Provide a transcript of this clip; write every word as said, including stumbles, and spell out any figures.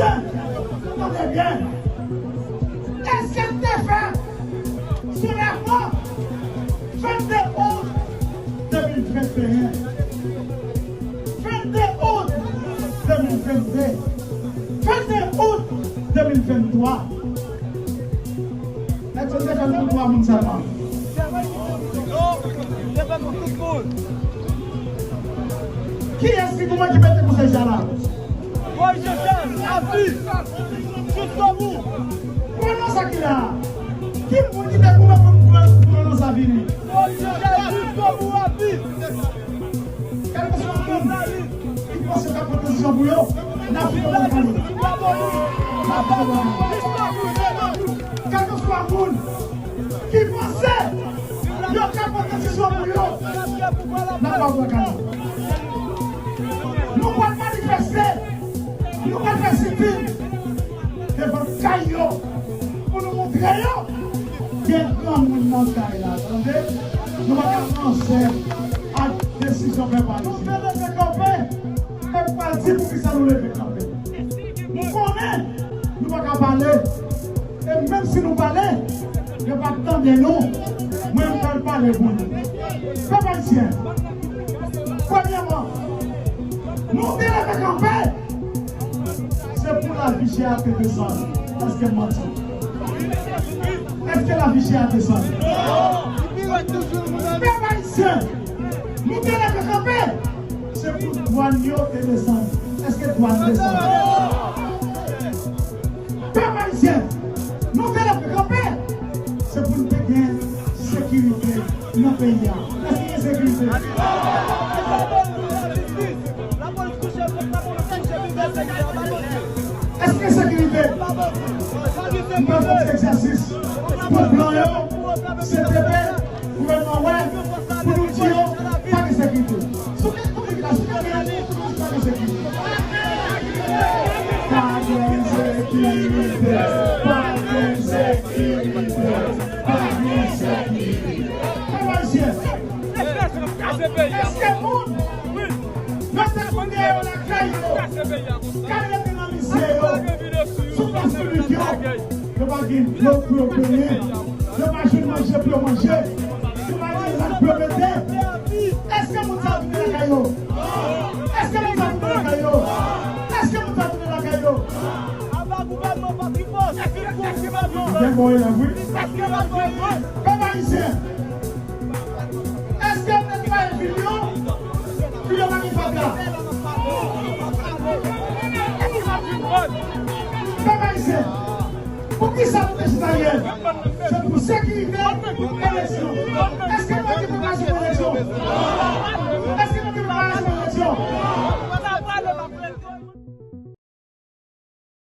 Tande byen. Èske n te fè sou rapò vennde out de mil venteyen, vennde out de mil vennde, vennde out de mil venntwa? Èske n te fè l pou twa moun sèlman? Non, se pa pou tout moun. Kiyès ki, kouman ki mete konsèy sa la? Moyiz Jochèl, avi, jiskobou. Pwononse sa ki la. Ki moun ki te goumen pou, pou, pou pwononse sa vini? Moyiz Jochèl, jiskobou, avi. Kèlkeswa moun ki panse k ap pran desizyon pou yo, n ap fè yo pale. N ap fè yo pale. Kèlkeswa moun ki panse yo ka pran desizyon pou yo, n ap ba yo kado. Nou pral manifeste, nou pral fè sitin devan kay yo pou nou montre yo gen granmoun nan kay la, tande? Nou pa ka ranse ak desizyon pèp ayisyen. Nou te leve kanpe, e m pral di poukisa nou leve kanpe. Nou konnen nou pa ka pale. E menm si nou pale, yo p ap tande nou. Mwen, m pral pale pou nou. Pèp ayisyen, premyèman, nou te leve kanpe, se pou lavi chè a te desann. Èske m manti? Èske lavi chè a desann? Pèp ayisyen, nou te leve kanpe, se pou dwàn yo te desann. Èske dwàn desann? Pèp ayisyen, nou te leve kanpe, se pou n te gen sekirite nan peyi a. Èske gen sekirite? Èske gen sekirite? M pral fè yon ti egzèsis pou blan yo, C T P, gouvènman wè, pou nou di yo, pa gen sekirite. Sou kèk kote ki la, sou kèk peyi, pou nou di pa gen sekirite. Pa gen sekirite, pa gen sekirite, pa gen sekirite. Pèp ayisyen, èske moun yo te konn gen yo lakay yo, k al rete nan lise yo, sou plas piblik yo? Yo pa gen dlo pou yo benyen. Yo pa jwenn manje pou yo manje. Yo pa gen rad pou yo mete. Èske moun sa yo tounen lakay yo? Èske moun sa yo tounen lakay yo? Èske moun sa yo tounen lakay yo? Gen bon elèv, wi. Pèp ayisyen, èske yo netwaye vil yo? Vil yo pa gen fatra. Pèp ayisyen, poukisa nou te chita yè? Se pou sekirite, pou eleksyon. Èske nou gen preparasyon pou eleksyon?